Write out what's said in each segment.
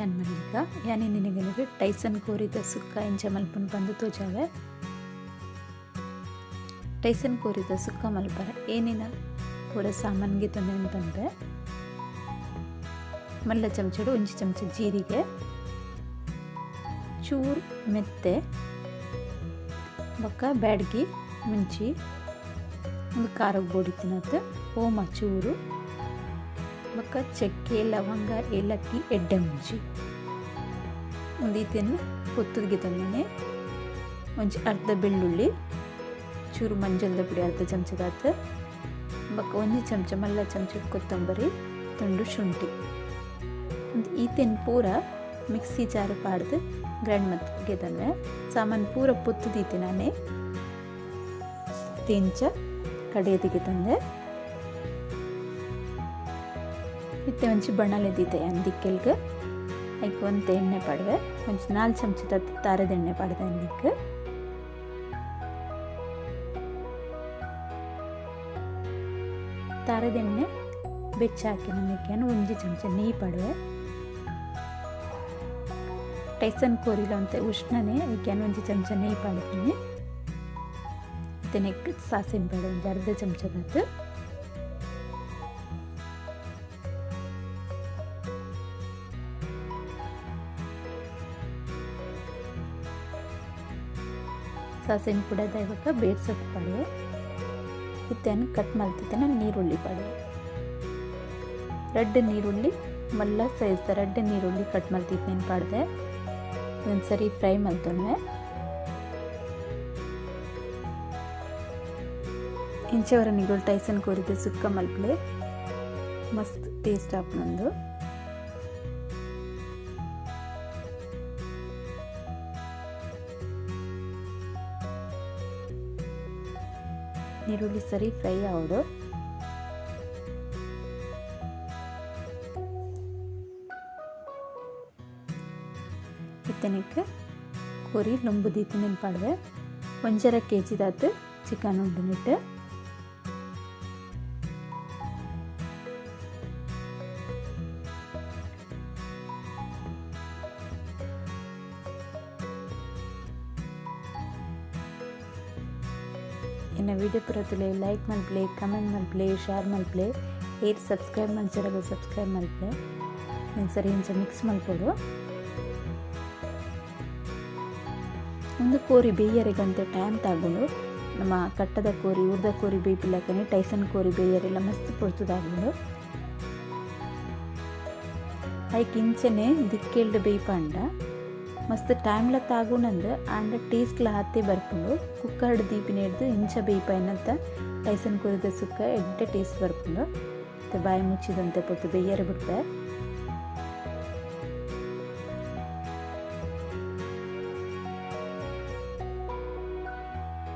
ಯಾನ್ ಮಲ್ಲಿಕ ಯಾನಿ ನಿನಗನಿಗೆ ಟೈಸನ್ ಕೋರಿದ ಸುಕ್ಕ ಇಂಚ ಮಲ್ಪುನು ಪಂದ್ ತೋಜಾವೆ. ಟೈಸನ್ ಕೋರಿದ ಸುಕ್ಕ ಮಲ್ಪರ ಏನೇನ ಪೂರ ಸಾಮಾನ್ಗೆ ತೊಂದರೆ ಪಂದೆ. ಮಲ್ಲ ಚಮಚಡು ಒಂಜಿ ಚಮಚ ಜೀರಿಗೆ, ಚೂರು ಮೆತ್ತೆ, ಬೊಕ್ಕ ಬ್ಯಾಡ್ಗಿ ಮುಂಚಿ, ಒಂದು ಖಾರಕ್ಕೆ ಬೋಡಿ ತಿನ್ನತ್ತೆ, ಓಮ ಚೂರು, ಬೊಕ್ಕ ಚಕ್ಕೆ ಲವಂಗ ಏಲಕ್ಕಿ ಎಡ್ಡೆ ಮುಂಚಿ ಒಂದು ಈತಿಯನ್ನು ಪೊತ್ತುಗೆ ತಂದನೆ. ಒಂಜಿ ಅರ್ಧ ಬೆಳ್ಳುಳ್ಳಿ, ಚೂರು ಮಂಜಲ್ದ ಪುಡಿ ಅರ್ಧ ಚಮಚದಾತು, ಬೊಕ್ಕ ಒಂಜಿ ಚಮಚ ಮಲ್ಲ ಚಮಚ ಕೊತ್ತಂಬರಿ, ತುಂಡು ಶುಂಠಿ. ಒಂದು ಈತೆನ್ ಪೂರ ಮಿಕ್ಸಿ ಜಾರು ಪಾಡ್ದು ಗ್ರೈಂಡ್ ಮತ್ತಿಗೆ ತಂದೆ. ಸಾಮಾನು ಪೂರ ಪೊತ್ತುದೀತಿ ನಾನೇ ತಿಂಚ ಕಡೆಯದಿಗೆ ತಂದೆ. ಇತ್ತೆ ಒಂಜಿ ಬಣ್ಣಲೆ ದೀತೆ ಅಂದಿಕ್ಕೆಲ್ಗ ಐಕ್ ಒಂತೆ ಎಣ್ಣೆ ಪಾಡುವೆ, ಒಂಜಿ 4 ಚಮಚದ ತಾರದ ಎಣ್ಣೆ ಪಾಡ್ದೆ ಅಂದಿಕ್. ತಾರದ ಎಣ್ಣೆ ಬೆಚ್ಚ ಹಾಕಿ ನಮಗೆ ಒಂಜಿ ಚಮಚ ನೆಯ್ಯಿ ಪಾಡುವೆ. ಟೈಸನ್ ಕೋರಿಲ ಅಂತ ಉಷ್ಣನೆ ಐಕೆ ಒಂಜಿ ಚಮಚ ನೆಯ್ಯಿ ಪಾಡ್ತೀನಿ. ಮತ್ತೆ ನೆಕ್ ಸಾಸಿನ ಪಾಡು ಒಂಜಿ ಅರ್ಧ ಚಮಚದಾತು. ಸಾಸಿನ ಪುಡದ ಇವಾಗ ಬೇರ್ಸೊಪ್ಪು ಪಾಡುವೆ. ಇತ್ತೇನು ಕಟ್ ಮಲ್ತಿದ್ದೇನೆ ನೀರುಳ್ಳಿ ಪಾಡುವೆ. ರಡ್ಡ್ ನೀರುಳ್ಳಿ ಮಲ್ಲ ಸೈಜ್ ರಡ್ಡ್ ನೀರುಳ್ಳಿ ಕಟ್ ಮಲ್ತಿದ್ದೇನೆ ಪಾಡ್ದೆ. ಒಂದ್ಸರಿ ಫ್ರೈ ಮಲ್ತೊನ್ವೆ. ಇಂಚವರ ನಿಗೋಳು ಟೈಸನ್ ಕೋರಿದ ಸುಕ್ಕ ಮಲ್ಪಲೆ ಮಸ್ತ್ ಟೇಸ್ಟ್ ಆಪುನಂದು. ನೀರುಳ್ಳಿ ಸರಿ ಫ್ರೈ ಆವಡು. ಇತ್ತನಕ್ಕೆ ಕೋರಿ ಲೊಂಬು ದೀತಿನ ಪಾಡುವೆ. 1.5 ಕೆಜಿ ದಾತು ಚಿಕನ್ ಉಂಡು. ಎನ್ನ ವಿಡಿಯೋ ಪುರತುಲೆ ಲೈಕ್ ಮಲ್ಪಲೆ, ಕಮೆಂಟ್ ಮಲ್ಪಲೆ, ಶೇರ್ ಮಲ್ಪಲೆ, ಏರ್ ಸಬ್ಸ್ಕ್ರೈಬ್ ಮಲ್ಚರಗ ಸಬ್ಸ್ಕ್ರೈಬ್ ಮಲ್ಪಲೆ. ನಾನು ಸರಿ ಇಂಚ ಮಿಕ್ಸ್ ಮಲ್ಪೊಡು. ಒಂದು ಕೋರಿ ಬೇಯರಿಗಂತ ಟೈಮ್ ತಗೊಂಡು ನಮ್ಮ ಕಟ್ಟದ ಕೋರಿ ಉರ್ದ ಕೋರಿ ಬೇಯ್ಪಿಲ್ಲಕನೆ ಟೈಸನ್ ಕೋರಿ ಬೇಯರೆಲ್ಲ ಮಸ್ತ್ ಪೊರ್ತುದಾಗುಂಡು. ಐಕ್ ಇಂಚನೆ ದಿಕ್ಕೆಲ್ಡ್ ಬೇಯ್ಪಂಡ ಮಸ್ತ್ ಟೈಮ್ಲ ತಾಗುಣಂದು ಆಂಡ ಟೇಸ್ಟ್ಲ ಹತ್ತಿ ಬರ್ಪುಂಡು. ಕುಕ್ಕರ್ಡ್ ದೀಪಿನ ಹಿಡ್ದು ಇಂಚ ಬೇಯ್ಪಾಯಿನಂತ ಟೈಸನ್ ಕೋರಿದ ಸುಕ್ಕ ಎಡ್ಡೆ ಟೇಸ್ಟ್ ಬರ್ಪುಂಡು. ಮತ್ತು ಬಾಯಿ ಮುಚ್ಚಿದಂತೆ ಪೊರ್ತು ಬೇಯರ ಬಿಡ್ಪೆ.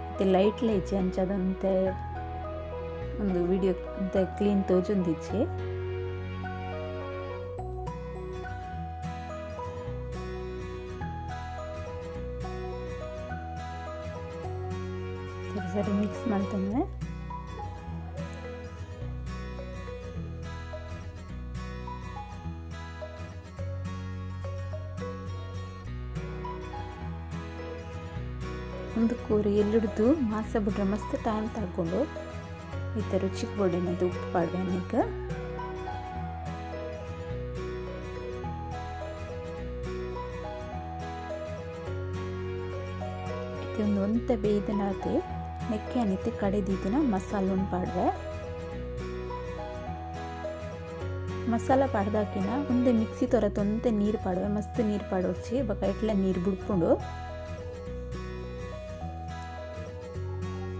ಮತ್ತು ಲೈಟ್ ಲೈಚಿ ಅಂಚದಂತೆ ಒಂದು ವಿಡಿಯೋ ಅಂತ ಕ್ಲೀನ್ ತೋಜೊಂದಿಚ್ಚಿ. ಸರಿ ಸರಿ ಮಿಕ್ಸ್ ಮಾಡ್ತಂದ್ರೆ ಒಂದು ಕೋರಿ ಎಲ್ಲಿಡ್ದು ಮಾಸ ಬಿಡ್ರೆ ಮಸ್ತ್ ಟೈಮ್ ತಗೊಂಡು ಈ ರುಚಿಗೆ ಬೋಡಿನದು ಉಪ್ಪು ಪಾಡ್ಬೇಕ. ಒಂದು ಒಂತೆ ಬೇಯ್ದನಾತೆ ನೆಕ್ಕೆ ಅನಿತೆ ಕಡೆದೀತಿನ ಮಸಾಲನ್ನು ಪಾಡುವೆ. ಮಸಾಲ ಪಾಡ್ದಾಕಿನ ಒಂದೇ ಮಿಕ್ಸಿ ತೊರತೊಂತೆ ನೀರು ಪಾಡುವೆ. ಮಸ್ತ್ ನೀರು ಪಾಡೋಚಿ ಬೊಕ ಇಟ್ಲ ನೀರು ಬಿಡ್ಕೊಂಡು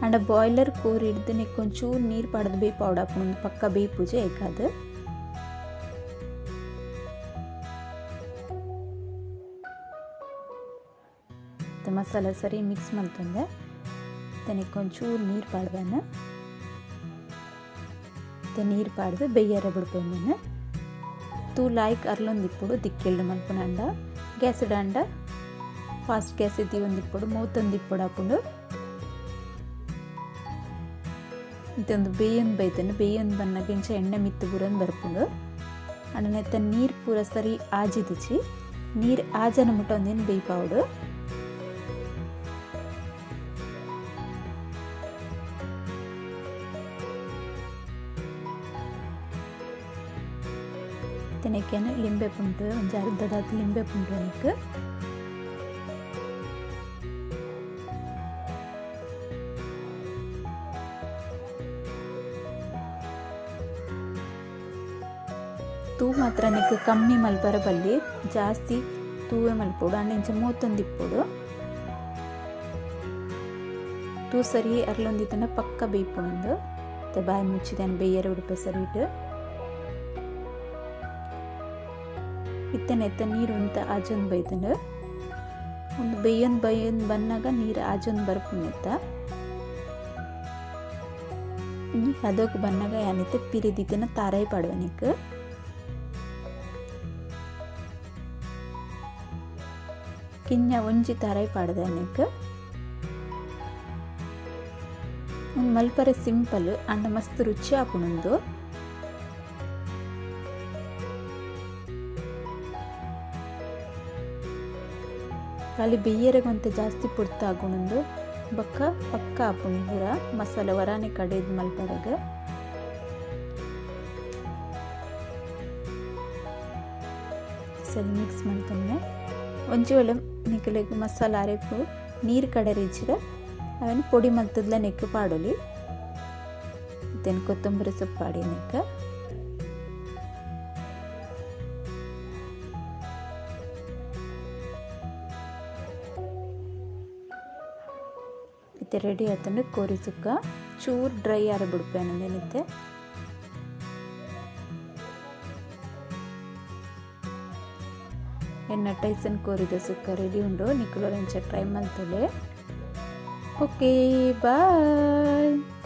ಅಂಡ ಬಾಯ್ಲರ್ ಕೋರಿ ಹಿಡ್ದು ನೆಕ್ಕೊಂಚೂರು ನೀರು ಪಾಡ್ದು ಬೇಯ್ ಪಾವಡಾಪುಂಡು ಪಕ್ಕ ಬೇಯ್ ಪೂಜೆ ಏಕಾದು. ಮಸಾಲ ಸರಿ ಮಿಕ್ಸ್ ಮಲ್ತೊಂದೆ ನೆಕ್ಕೊಂಚೂರು ನೀರು ಪಾಡ್ಬೇನ. ಮತ್ತು ನೀರು ಪಾಡ್ದು ಬೇಯ್ಯರ ಬಿಡ್ಪೇನೆ. ತೂ ಲಾಯ್ಕ್ ಅರ್ಲೊಂದಿಪ್ಪುಡು ದಿಕ್ಕೆಲ್ಡು ಮಲ್ಪುನಂಡ ಗ್ಯಾಸ್ ಡಾಂಡ ಫಾಸ್ಟ್ ಗ್ಯಾಸ್ ಇದ್ದೀವೊಂದಿಪ್ಪುಡು ಮೂತೊಂದಿಪ್ಪುಡು ಹಾಕೊಂಡು ಇತ್ತೊಂದು ಬೇಯೊಂದು ಬೈತೇನೆ. ಬೇಯೊಂದು ಬನ್ನಾಗ ಇಂಚ ಎಣ್ಣೆ ಮಿತ್ತು ಬುರೊಂದು ಬರ್ಪುಂಡು. ಅಂಡ ನೆತ್ತ ನೀರು ಪೂರ ಸರಿ ಆಜಿದಿಚಿ. ನೀರು ಆಜನ ಮುಟ್ಟ ಒಂದೇನು ಬೇಯ್ಪಾವಡು. ತಿನ್ನಕ್ಕೆ ಲಿಂಬೆ ಪುಂಟು ಒಂಜಿ ಅರ್ಧದಾತ್ ಲಿಂಬೆ ಪುಂಟು ಅನಕ್ಕೆ. ತೂ ಮಾತ್ರ ನಿಕ್ ಕಮ್ಮಿ ಮಲ್ಪರ ಬಲ್ಲಿ, ಜಾಸ್ತಿ ತೂವೆ ಮಲ್ಪೋಡು ಅಂಡ ಇಂಚ ಮೂತೊಂದಿಪ್ಪೋಡು. ತೂ ಸರಿ ಅರ್ಲೊಂದಿತ್ತನ ಪಕ್ಕ ಬೇಯ್ಪುಣಂದು. ಮತ್ತೆ ಬಾಯಿ ಮುಚ್ಚಿದಾನೆ ಬೇಯರ ಉಡುಪೆ ಸರಿ ಇಟ್ಟು ಇತ್ತನೆ ಎತ್ತ ನೀರು ಅಂತ ಆಜೊಂದು ಬೈತಂಡು. ಒಂದು ಬೇಯೊಂದು ಬೈಯೊಂದು ಬನ್ನಾಗ ನೀರು ಆಜೊಂದು ಬರ್ಪುಣೆತ್ತ. ಅದಕ್ಕೆ ಬನ್ನಾಗ ಯಾನಿತ್ತೆ ಪಿರಿದಿತ್ತನ ತಾರಾಯಿ ಪಾಡುವನಿಕ್. ಕಿಂಜ ಒಂಜಿ ತಾರಾಯಿ ಪಾಡ್ದನಿಕ್. ಮಲ್ಪರೆ ಸಿಂಪಲ್ ಅಂಡ ಮಸ್ತ್ ರುಚಿ ಆಪುಣುಂದು. ಖಾಲಿ ಬೇಯರೆಗೊಂತ ಜಾಸ್ತಿ ಪುರ್ತ ಆಗುಣಂದು ಬಕ್ಕ ಪಕ್ಕ ಆಪುಣು ಪೂರ ಮಸಾಲೆ ವರಾನೆ ಕಡೆದು ಮಲ್ಪರೆಗ್. ಸರಿ ಮಿಕ್ಸ್ ಮಾಡ್ತಾನೆ. ಒಂಜಿ ವೇಳೆ ನಿಕ್ಕಲೆಗ್ ಮಸಾಲೆ ಅರೆಪು ನೀರು ಕಡೆ ರಿಚ್ಚಿದ ಅವನ್ ಪೊಡಿ ಮಲ್ತದ್ಲ ನೆಕ್ಕು ಪಾಡೊಲಿ. then ಕೊತ್ತಂಬರಿ ಸೊಪ್ಪು ಪಾಡಿ ನೆಕ್ಕ. ಇತ್ತೆ ರೆಡಿ ಆತಂದ್ರೆ ಕೋರಿ ಸುಕ್ಕ ಚೂರು ಡ್ರೈ ಆರ ಬಿಡ್ಪೆ ಅನ್ನೋದೇನಿತ್ತೆ. ಎನ್ನ ಟೈಸನ್ ಕೋರಿದ ಸುಕ್ಕ ರೆಡಿ ಉಂಡು. ನಿಕ್ಕುಲು ಎಂಚ ಟ್ರೈ ಮಲ್ತೊಲೆ. Okay, bye.